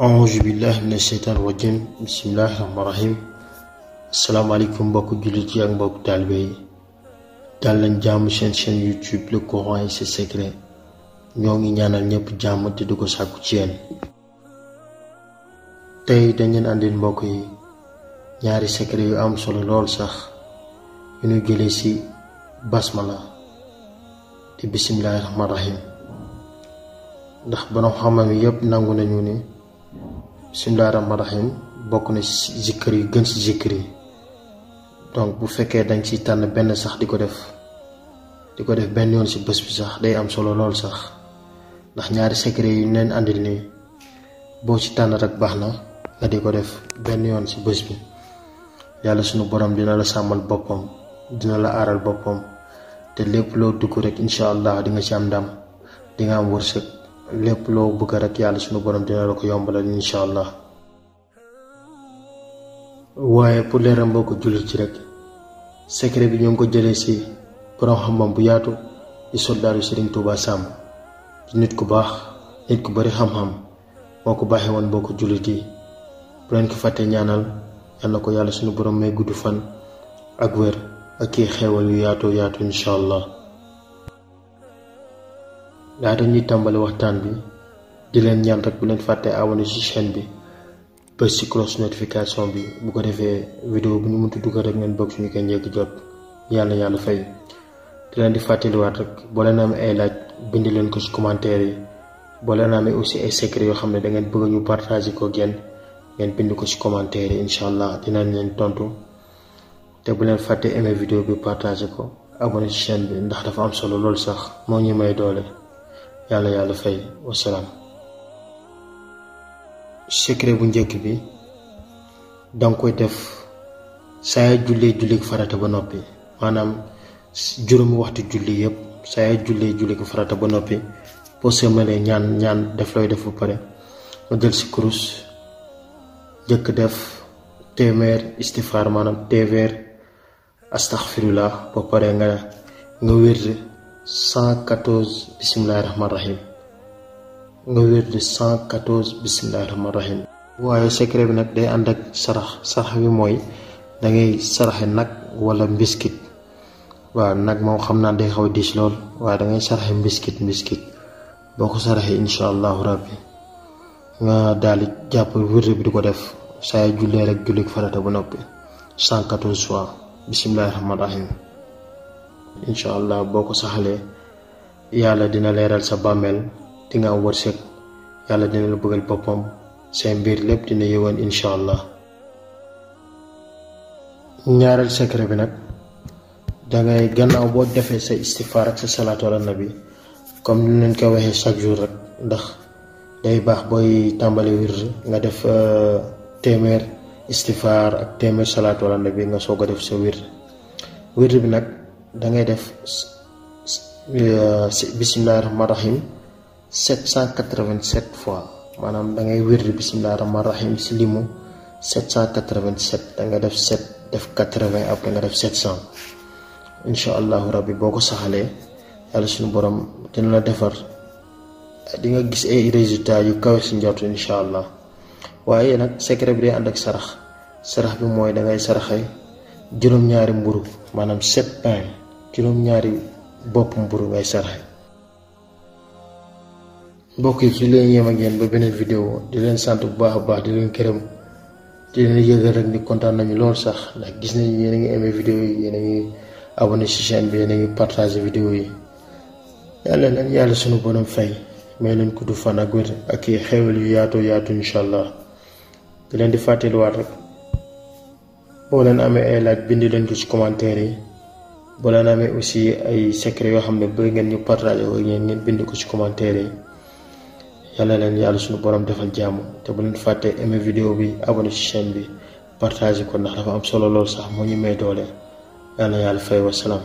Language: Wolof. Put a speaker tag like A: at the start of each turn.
A: A'udzu billahi minasyaitonir rajim. Bismillahirrahmanirrahim. Assalamualaikum mbokk jullit yi ak mbokk talibé yi. dal lañ jàmm chaîne YouTube Le Coran et ses secrets. ñoo ngi ñaanal ñëpp jàmm te du ko sàkku ci yéen. tey dañ leen andil mbokk yi ñaari secret yu am solo lool sax yu ñu jëlee ci basmala di bismillahirrahmanirrahim. ndax borom xam-xam yépp nangu nañu ni bismillahirrahmanirrahim bokk na ci zikr yu gën ci zikr yi. donc bu fekkee dañ ci tànn benn sax di ko def benn yoon ci bés bi sax day am solo lool sax ndax ñaari secret yi neen andil ni boo ci tànn rek baax na nga di ko def benn yoon ci bés bi. yàlla sunu borom dina la sàmmal boppam, dina la aaral boppam, te lépp loo dugg rek incha allah di nga ci am ndam, di nga am wërsëg. lépp loo bëgg rek yàlla sunu borom dina la ko yombalal incha allah. waaye pour leeral mbokk jullit ci rek secret bi ñu ngi ko jëlee ci borom xam-xam bu yaatu di soldaaru Serigne Touba Sam di nit ku baax, nit ku bari xam-xam moo ko baaxee woon mbokk jullit yi. bu leen ko fàtte ñaanal yàlla ko yàlla sunu borom may gudd fan ak wér ak kii xeewal yu yaatu incha allah. laata ñuy tàmbali waxtaan bi di leen ñaan rek bu leen fàtte abonné ci chaîne bi ba ci cloche notification bi, bu ko defee vidéo bu ñu mënti dugal rek ngeen bokk suñu koy njëkk jot. yàlla fay. di leen di fàttaliwaat rek boo leen amee ay laaj bind leen ko ci commentaire yi. boo leen amee aussi ay secret yoo xam ne da ngeen bëgg ñu partager ko ngeen bind ko ci commentaire yi incha allah dinañ leen tontu. te bu leen fàtte aimer vidéo bi, partager ko, abonné ci chaîne bi ndax dafa am solo lool sax moo ñu may doole. yàlla fay. wasalaam. secret bu njëkk bi danga koy def saa julli farata ba noppi, maanaam juróomi waxtu julli yépp saa julli ko farata ba noppi boo sëlmalee ñaan def looy def ba pare nga jël ci kurus njëkk def téeméer istighfar, maanaam téeméer astaghfirullah. ba pare nga wérd 114 bismillahirrahmanirrahim. nga wérd 114 bismillahirrahmanirrahim. waaye secret bi nag day ànd ak sarax bi mooy da ngay saraxe nag wala mbiskit. waaw nag moom xam naa day xaw a diis lool, waaye da ngay saraxe mbiskit boo ko saraxee incha allahu rabbi nga daal di jàpp wérd bi di ko def saa jullee rek julli farata ba noppi 114 fois bismillahirrahmanirrahim. incha allah boo ko saxalee yàlla dina leeral sa bàmmeel, di nga am wërsëg, yàlla dina la bëggal boppam, seen mbir lépp dina yëwan incha allah. ñaareel secret bi nag dangay gannaaw boo defee sa istighfar ak sa salaatu ala nabi comme ni leen ko waxee chaque jour rek, ndax day baax booy tàmbali wird nga def téeméer istighfar ak téeméer salaatu ala nabi nga soog a def sa wird bi nag dangay def bismillahirrahmanirrahim 787 fois, maanaam dangay wird bismillahirrahmanirrahim ci limu 787. danga def 7 def 80 après nga def 700 incha allahu rabbi. boo ko saxalee yàlla suñu borom dina la defar, di nga gis ay résultats yu kawe ci njort incha allah. waaye nag secret bi day ànd ak sarax bi mooy dangay saraxe juróom-ñaari mburu, maanaam 7 pain, juróom-ñaari bopp mburu ngay saraxe. mbokk yi fi leen yem ak yéen ba beneen vidéo. di leen sant bu baax a baax, di leen gërëm, di leen yëgal rek ni kontaan nañu lool sax, ndax gis nañu yéen a ngi aimé vidéo yi, yéen a ngi abonné ci chaîne bi, yéen a ngi partagé vidéo yi. yàlla sunu borom fay, may leen gudd fan ak wér ak i xewal yu yaatu incha allah. di leen di fàttaliwaat rek boo leen amee ay laaj bind leen ko ci commentaire yi. boo leen amee aussi ay secret yoo xam ne bëgg ngeen ñu partagé ko ngeen bind ko ci commentaire yi. yàlla sunu borom defal jàmm. te bu leen fàtte aimer vidéo bi, abonné ci chaîne bi, partagé ko ndax dafa am solo lool sax moo ñu may doole. yàlla fay. wasalaam.